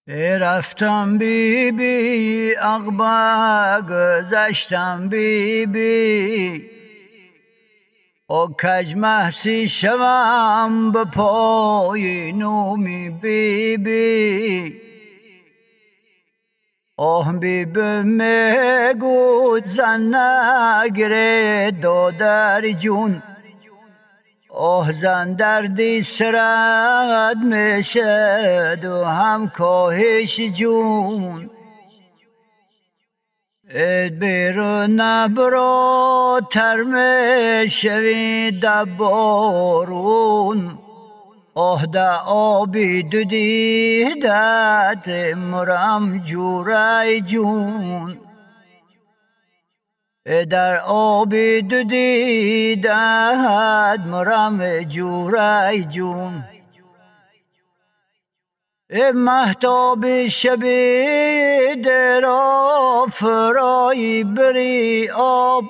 رفتم بی بی عقبه گذشتم بی بی او کج محسی شوم به پای نومی بی بی آه بی بی میگود زن نگیره دادر جون آه زن دردی سرد میشه و هم کاهش جون اد بیرون نبرو تر میشوی دبارون آه ده آبی دو دیدت مرم جورای جون در آبی دو دیدت مرم جورای جون مهتاب شبی در فرای بری آب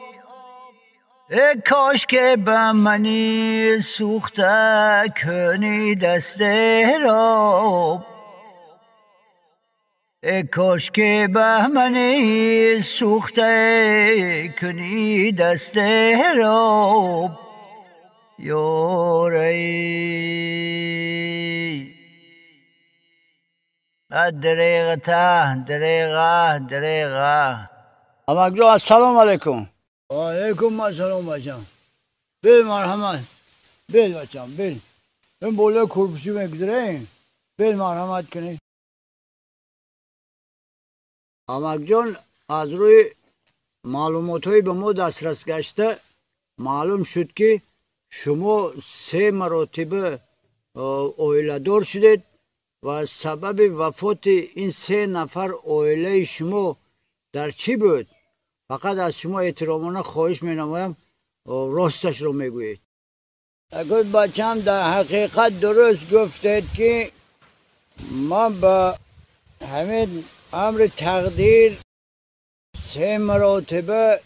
کاش که به منی سوخته کنی دست را کاش که به منی سوخته کنی دست را یاری دریغته دریغه دریغه. امک جان السلام علیکم. علیکم السلام بچم. بیل مرحمت. بیل بچم بیل. این بوله کرپسی میگذریم. بیل مرحمت کنی. امک جان از روی معلومات به ما دسترس گشته معلوم شد که شما 3 مراتبه оиладор شدید و سبب وفات این 3 نفر оилаи شما در چی بود؟ فقط از شما احترامانه خواهش می نمایم راستش رو میگویید. اگر بچم در حقیقت درست گفتید که ما با همین امر تقدیر 3 مراتبه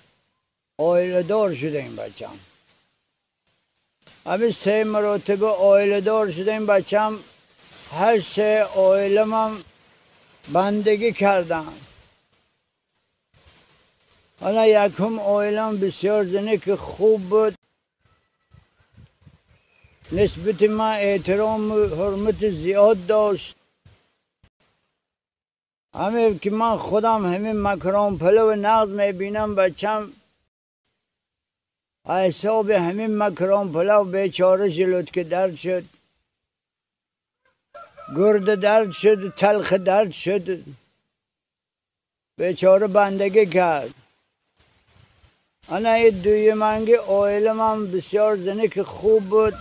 оиладор شدیم بچم. همین 3 مراتبه оиладор شدیم بچم. هر 3 оилам بندگی کردم. حالا یکم оилам بسیار زنه که خوب بود، نسبت من احترام و حرمت زیاد داشت. همه که من خودم همین مکران پلو نغز میبینم بچم، حساب همین مکران پلو بیچاره جلوت که درد شد، گرد درد شد، تلخ درد شد، بیچاره بندگی کرد. انا این دوی منگی оилам هم بسیار زنه که خوب بود،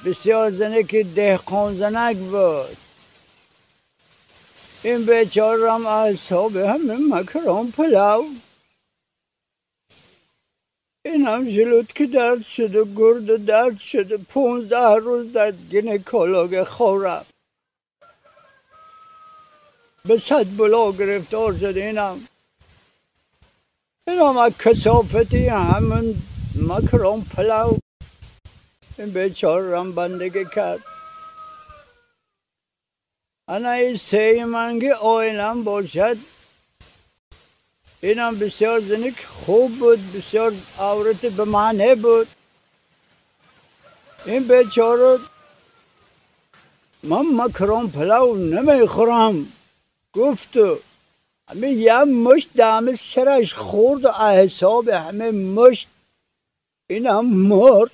بسیار زنه که دهقان زنک بود. این بیچاره هم اعصاب همه مکران پلو، این هم جلوت که درد شد و گرد درد شد، 15 روز در گینکولوگ خواب رفت، به 100 بلا گرفتار شد. اینم از کثافتی همون مکران پلو این بیچاره هم بندگی کرد. انا این 3 منگی оилам باشد، اینم بسیار زنک خوب بود، بسیار عورت به معنی بود. این بیچاره من مکران پلو نمیخورم گفت، همه یه مشت دم سرش خورد و احساب همه مشت اینم مرد.